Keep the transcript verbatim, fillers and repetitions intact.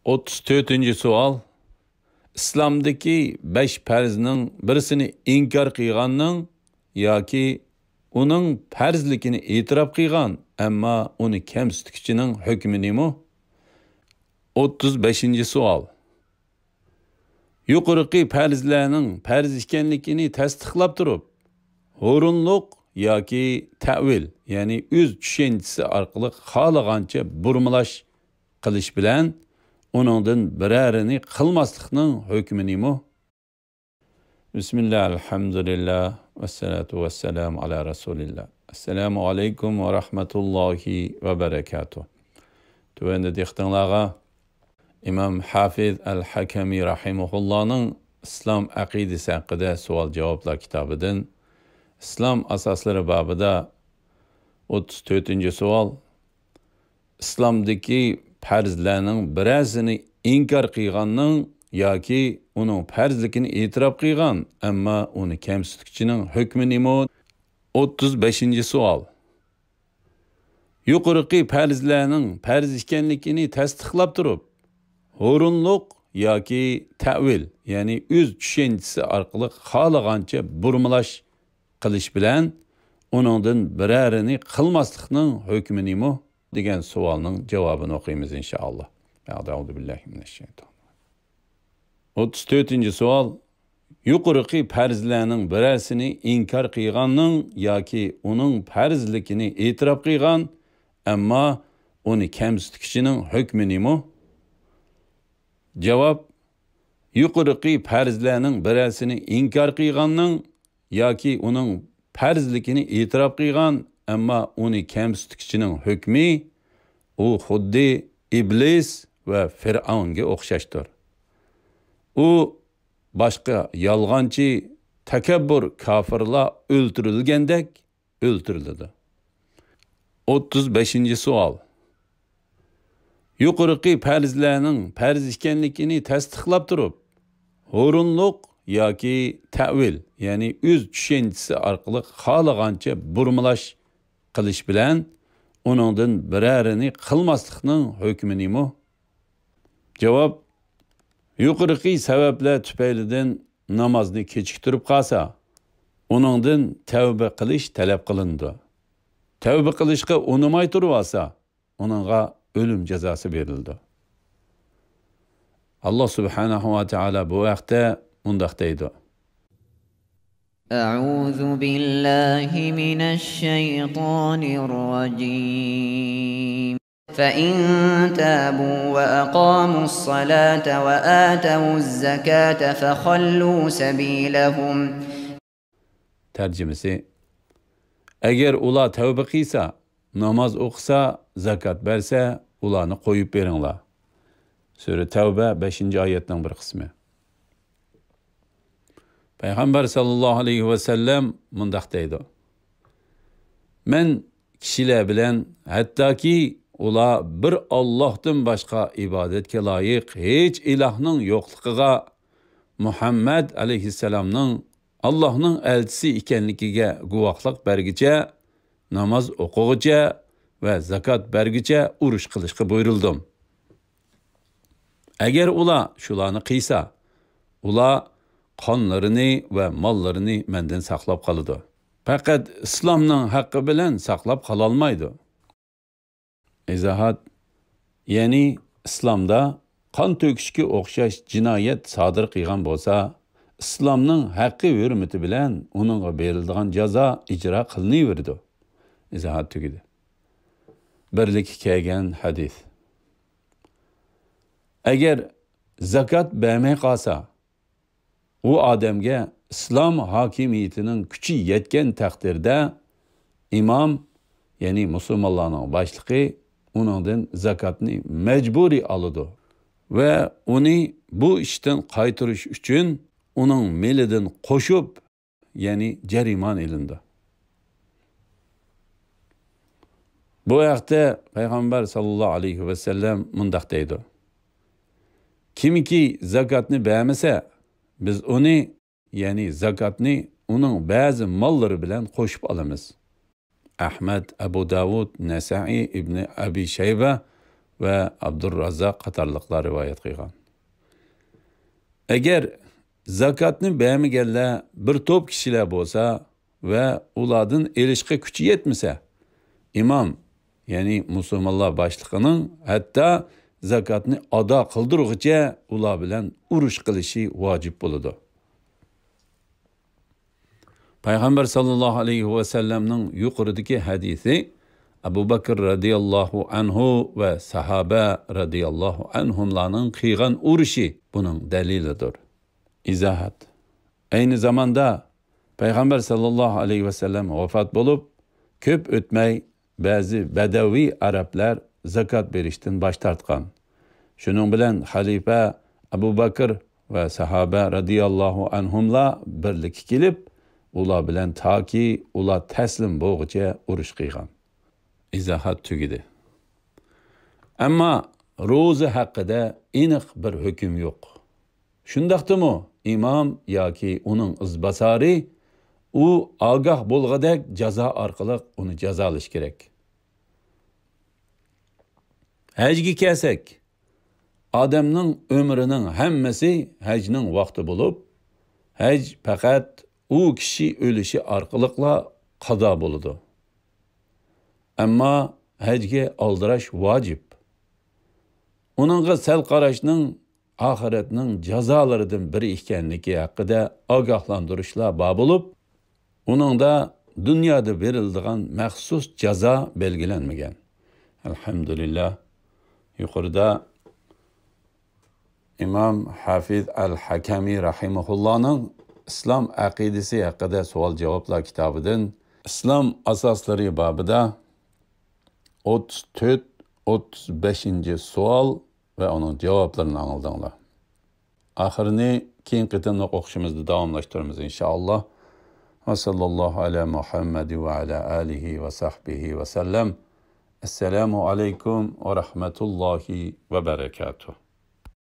ئوتتۇز تۆتىنچى سوئال. ئىسلامدىكى بەش پەرزنىڭ بىرسىنى ئىنكار قىلغاننىڭ ياكى ئۇنىڭ پەرزلىكىنى ئېتىراپ قىلغان، ئەمما ئۇنى كەمسىتكۈچىنىڭ ھۆكمى نېمە؟ ئوتتۇز بەشىنچى سوئال. يۇقىرىقى پەرزلەرنىڭ پەرز ئىكەنلىكىنى تەستىقلاپ تۇرۇپ، ھۇرۇنلۇق ياكى تەئۋىل، يەنى ئۆز چۈشەنچىسى ئارقىلىق خالىغانچە بۇرمىلاش قىلىش بىلەن ئۇنىڭدىن بىرەرىنى قىلماسلىقنىڭ ھۆكمى نېمە؟ بىسمىللا، ئەلھەمدۇلىللا، ۋەسسالاتۇ ۋەسسالامۇ ئالا رەسۇلىللا. ئەسسالامۇ ئەلەيكۇم ۋە رەھمەتۇللاھى ۋە بەرەكاتۇھ. تۆۋەندە دىققىتىڭلارغا ئىمام ھافىز ئەل ھەكەمى رەھىمەھۇللانىڭ ئىسلام ئەقىدىسى ھەققىدە سوئال-جاۋابلار كىتابىدىن ئىسلام ئاساسلىرى بابىدا ئوتتۇز تۆتىنچى سوئال. ئىسلامدىكى پەرزلەرنىڭ بىرەرسىنى ئىنكار قىلغاننىڭ ياكى ئۇنىڭ پەرزلىكىنى ئېتىراپ قىلغان، ئەمما ئۇنى كەمسىتكۈچىنىڭ ھۆكمى نېمە؟ ئوتتۇز بەشىنچى سوئال. يۇقىرىقى پەرزلەرنىڭ پەرز ئىكەنلىكىنى تەستىقلاپ تۇرۇپ، ھۇرۇنلۇق ياكى تەئۋىل، يەنى ئۆز چۈشەنچىسى ئارقىلىق خالىغانچە بۇرمىلاش قىلىش بىلەن ئۇنىڭدىن بىرەرىنى قىلماسلىقنىڭ ھۆكمى نېمە؟ دېگەن سوئالنىڭ جاۋابىنى ئوقۇيمىز، ئىنشائاللا. ئەئۇزۇبىللاھىمىنەششەيتان. ئوتتۇز تۆتىنچى سوئال. يۇقىرىقى پەرزلەرنىڭ بىرەرسىنى ئىنكار قىلغاننىڭ ياكى ئۇنىڭ پەرزلىكىنى ئېتىراپ قىلغان، ئەمما ئۇنى كەمسىتكۈچىنىڭ ھۆكمى نېمە؟ جاۋاب، يۇقىرىقى پەرزلەرنىڭ بىرەرسىنى ئىنكار قىلغاننىڭ ياكى ئۇنىڭ پەرزلىكىنى ئېتىراپ قىلغان، ئەمما ئۇنى كەمسىتكۈچىنىڭ ھۆكمى، ئۇ خۇددى ئىبلىس ۋە فىرئەۋنگە ئوخشاشتۇر. ئۇ باشقا يالغانچى، تەكەببۇر كاپىرلار ئۆلتۈرۈلگەندەك ئۆلتۈرۈلىدۇ. ئوتتۇز بەشىنچى سوئال. يۇقىرىقى پەرزلەرنىڭ پەرز ئىكەنلىكىنى تەستىقلاپ تۇرۇپ، ھۇرۇنلۇق ياكى تەئۋىل، يەنى ئۆز چۈشەنچىسى ئارقىلىق خالىغانچە بۇرمىلاش قىلىش بىلەن ئۇنىڭدىن بىرەرىنى قىلماسلىقنىڭ ھۆكمى نېمە؟ جاۋاب، يۇقىرىقى سەۋەبلەر تۈپەيلىدىن نامازنى كېچىكتۈرۈپ قالسا، ئۇنىڭدىن تەۋبە قىلىش تەلەپ قىلىنىدۇ. تەۋبە قىلىشقا ئۇنىماي تۇرۇۋالسا، ئۇنىڭغا ئۆلۈم جازاسى بېرىلىدۇ. ئاللا سۇبھانەھۇ ۋە تائالا بۇ ھەقتە مۇنداق دەيدۇ. أعوذ بالله من الشيطان الرجيم. فإن تابوا وأقاموا الصلاة وآتوا الزكاة فخلوا سبيلهم. تەرجىمىسى، ئەگەر ئۇلار تەۋبە قىلسا، ناماز ئوقۇسا، زاكات بەرسە، ئۇلارنى قويۇپ بېرىڭلار. سۈرە تەۋبە، بەشىنچى ئايەتنىڭ بىر قىسمى. پەيغەمبەر ساللاللاھۇ ئەلەيھى ۋەسەللەم مۇنداق دەيدۇ، مەن كىشىلەر بىلەن، ھەتتاكى ئۇلار بىر ئاللاھتىن باشقا ئىبادەتكە لايىق ھېچ ئىلاھنىڭ يوقلۇقىغا، مۇھەممەد ئەلەيھىسسالامنىڭ ئاللاھنىڭ ئەلچىسى ئىكەنلىكىگە گۇۋاھلىق بەرگۈچە، ناماز ئوقۇغۇچە ۋە زاكات بەرگۈچە ئۇرۇش قىلىشقا بۇيرۇلدۇم. ئەگەر ئۇلار شۇلارنى قىلسا، ئۇلار قانلىرىنى ۋە ماللىرىنى مەندىن ساقلاپ قالىدۇ. پەقەت ئىسلامنىڭ ھەققى بىلەن ساقلاپ قالالمايدۇ. ئىزاھات، يەنى ئىسلامدا قان تۆكۈشكە ئوخشاش جىنايەت سادىر قىلغان بولسا، ئىسلامنىڭ ھەققى ھۆرمىتى بىلەن ئۇنىڭغا بېرىلىدىغان جازا ئىجرا قىلىنىۋېرىدۇ. ئىزاھات تۈگىدى. بىرلىككە كەلگەن ھەدىس. ئەگەر زاكات بەرمەي قالسا، ئۇ ئادەمگە ئىسلام ھاكىمىيىتىنىڭ كۈچى يەتكەن تەقدىردە، ئىمام، يەنى مۇسۇلمانلارنىڭ باشلىقى، ئۇنىڭدىن زاكاتنى مەجبۇرىي ئالىدۇ ۋە ئۇنى بۇ ئىشتىن قايتۇرۇش ئۈچۈن ئۇنىڭ مېلىدىن قوشۇپ، يەنى جەرىمانە ئېلىنىدۇ. بۇ ھەقتە پەيغەمبەر ساللاللاھۇ ئەلەيھى ۋەسەللەم مۇنداق دەيدۇ، كىمكى زاكاتنى بەرمىسە، بىز ئۇنى، يەنى زاكاتنى ئۇنىڭ بەزى ماللىرى بىلەن قوشۇپ ئالىمىز. ئەھمەد، ئەبۇ داۋۇد، نەسائىي، ئىبنى ئەبى شەيبە ۋە ئابدۇرراززاق قاتارلىقلار رىۋايەت قىلغان. ئەگەر زاكاتنى بەرمىگەنلەر بىر توپ كىشىلەر بولسا ۋە ئۇلاردىن ئېلىشقا كۈچى يەتمىسە، ئىمام، يەنى مۇسۇلمانلار باشلىقىنىڭ ھەتتا زاكاتنى ئادا قىلدۇرغۇچە ئۇلار بىلەن ئۇرۇش قىلىشى ۋاجىپ بولىدۇ. پەيغەمبەر ساللاللاھۇ ئەلەيھى ۋەسەللەمنىڭ يۇقىرىدىكى ھەدىسى ئەبۇ بەكر رەزىياللاھۇ ئەنھۇ ۋە ساھابە رەزىياللاھۇ ئەنھۇملارنىڭ قىلغان ئۇرۇشى بۇنىڭ دەلىلىدۇر. ئىزاھات. ئەينى زاماندا پەيغەمبەر ساللاللاھۇ ئەلەيھى ۋەسەللەم ۋاپات بولۇپ، كۆپ ئۆتمەي بەزى بەدەۋىي ئەرەبلەر زاكات بېرىشتىن باش تارتقان. شۇنىڭ بىلەن خەلىپە ئەبۇ بەكر ۋە ساھابە رەزىياللاھۇ ئەنھۇملار بىرلىككە كېلىپ، ئۇلار بىلەن تاكى ئۇلار تەسلىم بولغۇچە ئۇرۇش قىلغان. ئىزاھات تۈگىدى. ئەمما روزا ھەققىدە ئېنىق بىر ھۆكۈم يوق. شۇنداقتىمۇ ئىمام ياكى ئۇنىڭ ئىزباسارى ئۇ ئاگاھ بولغۇدەك جازا ئارقىلىق ئۇنى جازالاش كېرەك. ھەجگە كەلسەك، ئادەمنىڭ ئۆمرىنىڭ ھەممىسى ھەجنىڭ ۋاقتى بولۇپ، ھەج پەقەت ئۇ كىشى ئۆلۈشى ئارقىلىقلا قازا بولىدۇ. ئەمما ھەجگە ئالدىراش ۋاجىپ. ئۇنىڭغا سەل قاراشنىڭ ئاخىرەتنىڭ جازالىرىدىن بىرى ئىكەنلىكى ھەققىدە ئاگاھلاندۇرۇشلار بار بولۇپ، ئۇنىڭدا دۇنيادا بېرىلىدىغان مەخسۇس جازا بەلگىلەنمىگەن. ئەلھەمدۇلىللا، يۇقىرىدا ئىمام ھافىز ئەل ھەكەمى رەھىمەھۇللانىڭ ئىسلام ئەقىدىسى ھەققىدە سوئال-جاۋابلار كىتابىدىن ئىسلام ئاساسلىرى بابىدا ئوتتۇز تۆت، ئوتتۇز بەشىنچى سوئال ۋە ئۇنىڭ جاۋابلىرىنى ئاڭلىدىڭلار. ئاخىرىنى كېيىنكى قېتىملىق ئوقۇشىمىزدا داۋاملاشتۇرىمىز، ئىنشائاللا. ۋە ساللاللاھۇ ئەلا مۇھەممەد ۋە ئەلا ئالىھى ۋە سەھبىھى ۋە سەللەم. ئەسسالامۇ ئەلەيكۇم ۋە رەھمەتۇللاھى ۋە بەرەكاتۇھ.